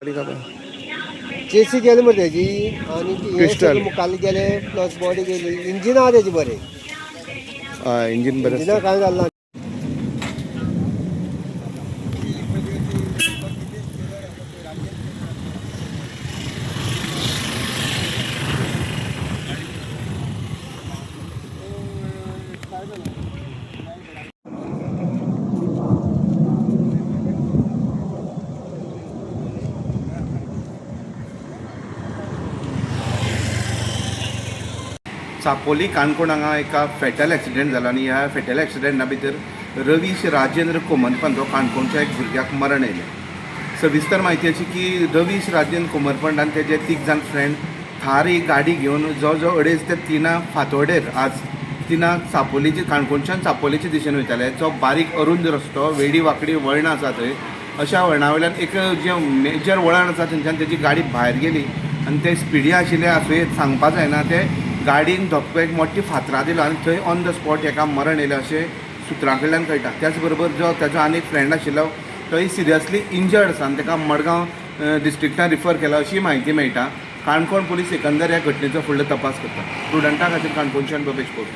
चेसी गेली मरे तेजी आनी ती हे Pistol. सगळें मुखाल्ले गेले प्लस बॉडी गेली. इंजिन आहा तेजी बरें. हय, इंजीन बरें इंजिना आसा. कांय जालें ना. चापोली काणकोण हांगा एका फेटल एक्सिडेंट जाला आनी ह्या फेटल एक्सिडेंटा भितर रवीश राजेंद्र कोमरपंत हो काणकोणच्या एक भुरग्याक मरण आयलें. सविस्तर म्हायती अशी की रवीश राजेंद्र कोमरपंत आनी तेजे तीग जाण फ्रेंड थार ही गाडी घेवन जवळ जवळ अडेज ते तिनां फांतोडेर आज तिनांक चापोलीचे काणकोणच्यान चापोलीचे दिशेन वयताले. जो बारीक अरुंद रस्तो, वेडी वांकडी वळणां आसा थंय, अशा वळणा वयल्यान एक जें मेजर वळण आसा थंयच्यान तेजी गाडी भायर गेली आनी ते स्पिडी आशिल्ले आसुये, सांगपा जायना, ते गाडयेन धपको एक मोठी फातरां दिलो आनी थंय ऑन the spot हेका मरण येयलें अशें सुत्रां कडल्यान कळटा. त्याच बरोबर जो ताजो आनी एक फ्रेंड आशिल्लो तोय सिरियसली इंजर्ड आसा आनी ताका मडगांव डिस्ट्रिक्टान रिफर केला अशी म्हायती मेळटा. काणकोण पुलीस एकंदर ह्या घटनेचो फुडलो तपास करता. प्रुडंटा खातीर काणकोणच्यान बबेश कोट.